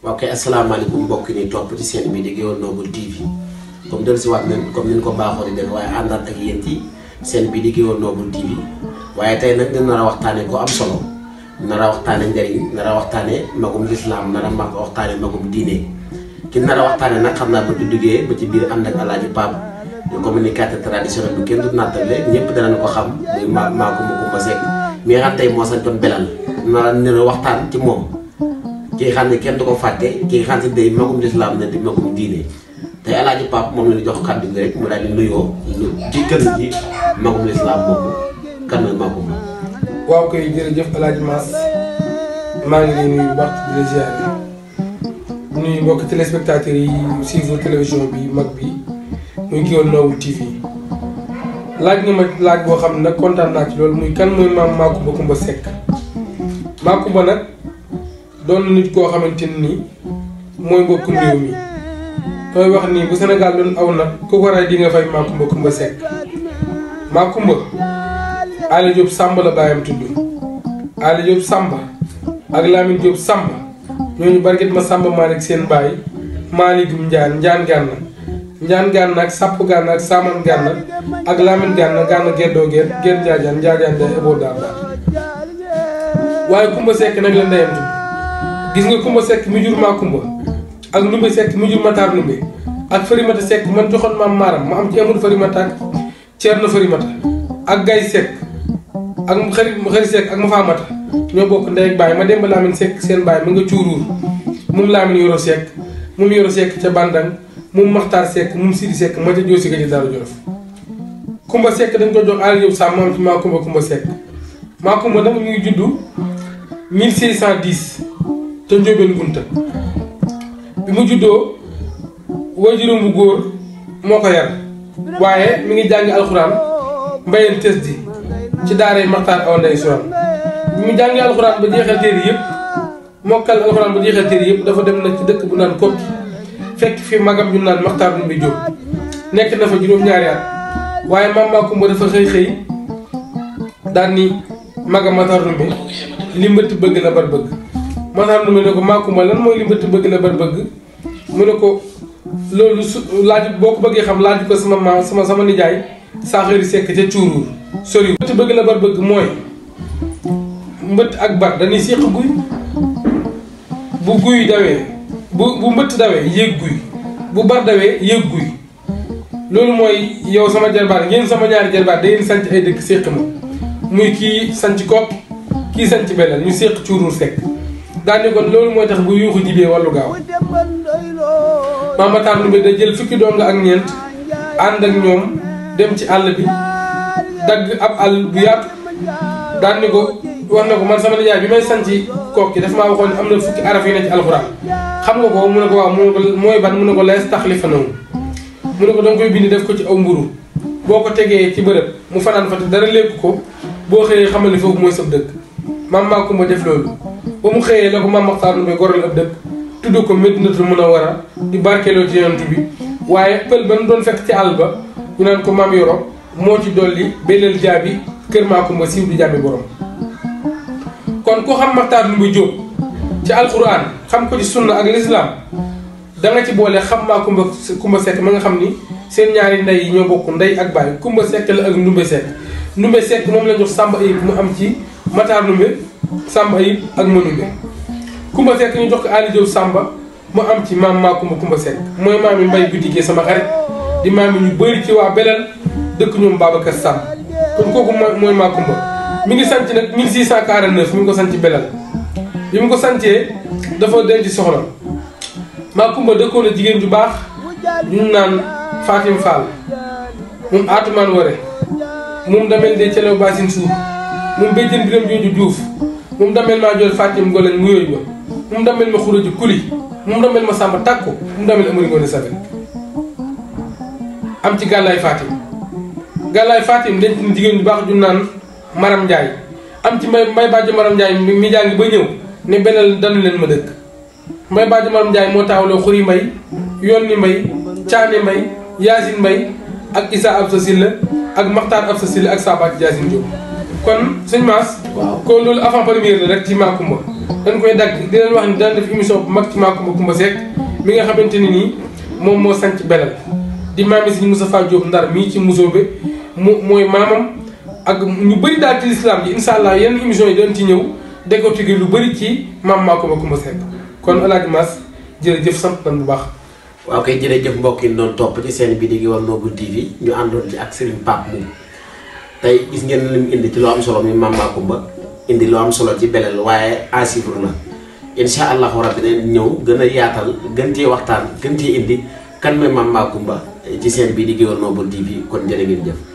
ok asalaamaaleykum mbokk ni topp ci seen bi di Gueweul Noble TV comme del si waat nañ comme niñ ko baaxoo di def waaye àndaat ak yéen ci seen bi di Gueweul Noble TV waaye tey nag dina nar a waxtaane ko am solo nar a waxtaane njëriñ nar a waxtaane magum lislaam nar a waxtaane magum diine ki nar a waxtaane nag xam naa ba du duggee ba ci biir ànd ak Alaaji Pape di communicateur traditionnel bu kenn du nattale ñëpp danañ ko xam muy Macoumba Seck mi nga xam tey moo sañ doon belal nar a waxtaan ci moom ki xam ne kenn du ko fàtte ki xam ne day magum lislaam ne di magum diine tey Alaaji Pape moom la ñu jox kàddu gi rek mu daal di nuyoo ci kër gi magum lislaam boobu kan la Macoumba. waaw kay jërëjëf Alaaji Mass maa ngi lay nuyu baax di la ziare nuyu mbokk téléspectateurs yi suivre télévision bi mag bi muy Gueweul Noble TV laaj nga ma laaj boo xam ne nag kontaan naa ci loolu muy kan mooy maam Macoumba Seck Macoumba nag doon na nit koo xamante ni mooy mbokkum réew mi damay wax nii bu Sénégal doon aw nag ku ko ray di nga fay Macoumba Seck Macoumba Aly Diop Samba la baayam tudd Aly Diop Samba ak Lamine Diop Samba ñooñu barket ma Samba Malick seen baay Malick Njaan Gànna ak Sapp Gànna ak Saman Gànna ak Lamine Gànna Geddoo Gedd Njaajaan Njaajaan Njaay eboo daar waaye Coumba Seck nag la ndeyam tudd gis nga Coumba Seck mi jur Macoumba ak Ndumbe Seck mi jur Matar Ndumbe ak Farimata Seck man joxoon maam Maaram ma am ci Amadou Farimata ak Ceerno Farimata ak Gay Seck ak xëri Seck ak ma Faamata ñoo bokk ndey ak baay ma dem ba Lamine Seck seen baay mu nga cuuruur moom Lamine Yoro Seck moom Yoro Seck ca Bandang moom Maxtaar Seck moom Sidi Seck ma ca Joosi ga ci Daaru Jolof Coumba Seck dañ ko jox Aly Diop Samb ma am ci Macoumba Seck Macoumba nag mu ngi juddu 1610 te Njóobeen Gunta bi mu juddoo waajuram bu góor moo ko yar waaye mi ngi jàngi alxuraan mbayeen tës di ci daaray Maxtaar Awa Ndey Suran bi mu jàngi alxuraan ba jeexal téere yëpp mokkal alxuraan ba jeexal téere yëpp dafa dem nag ci dëkk bu naan Kokki fekk fi magam ñu naan Maxtaar Ndumbe Jóob nekk na fa juróom-ñaari at waaye maam Macoumba dafa xëy daan ni magam Maxtaar Ndumbe li mbëtt bëgg na bar bëgg Maxtaar Ndumbe ne ko Macoumba lan mooy li mbëtt bëgg na bar bëgg mu ne ko loolu su laaj boo ko bëggee xam laaj ko sama maam sama nijaay saa xëri Seck ca cuuruur sori mbëtt bëgg na bar bëgg mooy mbëtt ak bar dañuy séq guy bu guy dawee bu mbëtt dawee yéeg guy bu bar dawee yéeg guy loolu mooy yow sama jarbaat ngeen sama ñaari jarbaat da ngeen sanc ay dëkk séq ma muy kii sanc Kokki kii sanc Belal ñu séq cuuruur Seck daane kon loolu mooy tax bu yuuxu jibee wàllu gaaw maam Matar Ndumbe da jël fukki donga ak ñeent ànd ak ñoom dem ci àll bi dagg ab àll bu yaatu daan ni ko wax na ko man sama nijaay bi may sanc Kokki daf maa waxoon ne am na fukki araf yi ne ci alxuraan xam nga ko mu ne ko waaw mu ne ko mooy ban mu ne ko lees taxlifa nawu mu ne ko danga koy bind def ko ci aw mburu boo ko tegee ci bërëb mu fanaan fa te dara lépp ko boo xëyee xamal ni foofu mooy sab dëkk maam Macoumba def loolu ba mu xëyee la ko maam Maxtaar Ndumbe goral ab dëkk tudd ko Medinatul Munawwara di barkeeloo ci yonent bi waaye pël ba nu doon fekk ci àll ba ñu naan ko maam Yoro moo ci dolli Belal Jaabi kër Macoumba siiw di jàmmi borom kon ku xam Maxtaar Ndumbe Jóob ci alxuraan xam ko ci sunna ak lislaam da nga ci boole xam Macoumba Seck ma nga xam ni seen ñaari ndey yi ñoo bokk ndey ak baay Coumba Seck la ak Ndumbe Seck Ndumbe Seck moom la jox Samba Ayib mu am ci Matar Ndumbe Samba Ayib ak Manumbe Coumba Seck ñu jox ko Aly Diop Samba mu am ci maam Macoumba Seck mooy maam yi mbay guddigee sama xarit di maam yi ñu bëri ci waa Belal dëkk ñoom Babacar Samb kon kooku mooy Macoumba mi ngi sanc nag 1649 mi ngi ko sanc Belal bi mu ko sancee dafa denc soxna Macoumba dëkkoon na jigéen ju baax ñu naan Fatim Fall moom Atumaan Ware moom damel de celew basin suuf moom béjjën biram jooju Juuf moom damel maa jool Fatim Ngolañ mu yooyu ba moom damel ma xuraji kuli moom damel ma Samba Takko moom damel Amari Ngoone Sabel am ci Gàllaay Fatim denc na jigéen ju baax ju naan Maram Ndiaye am ci may bàjj Maram Ndiaye mi jàngi ba ñëw ne benn danu leen ma dëkk may bàjj Maram Ndiaye moo taawloo Xuri Mbay Yonni Mbay Caane Mbay Yaasin Mbay ak Issa Absa Silla ak Maxtaar Absa Silla ak Sabaat Yaasin Diop kon sëñ Mass kon loolu avant première la rek ci Macoumba dañ koy dagg di leen wax ni daan def émission bu mag ci Macoumba Coumba Seck mi nga xamante ni nii moom moo sanc Belel di maami Serigne Moustapha Diop Ndar mii ci Mousobé mooy maamam ak ñu bëri daal ci lislaam ji incha allah yenn émission yi dañ ci ñëw décortiquer lu bëri ci maam Macoumba Coumba Seck kon El Hadj Mass jërëjëf sant nañ bu baax. waaw kay jërëjëf mbokk yi doon topp ci seen bi di Gueweul Noble TV ñu àndoon ci ak Serigne Pape Mboup tey gis ngeen li mu indi ci lu am solo mi maam Macoumba indi lu am solo ci Belel waaye à suivre la incha allahu rabbi ne ñëw gën a yaatal gën cee waxtaan gën cee indi kan mooy maam Macoumba ci seen bi di Gueweul Noble TV kon jërë ngeen jëf.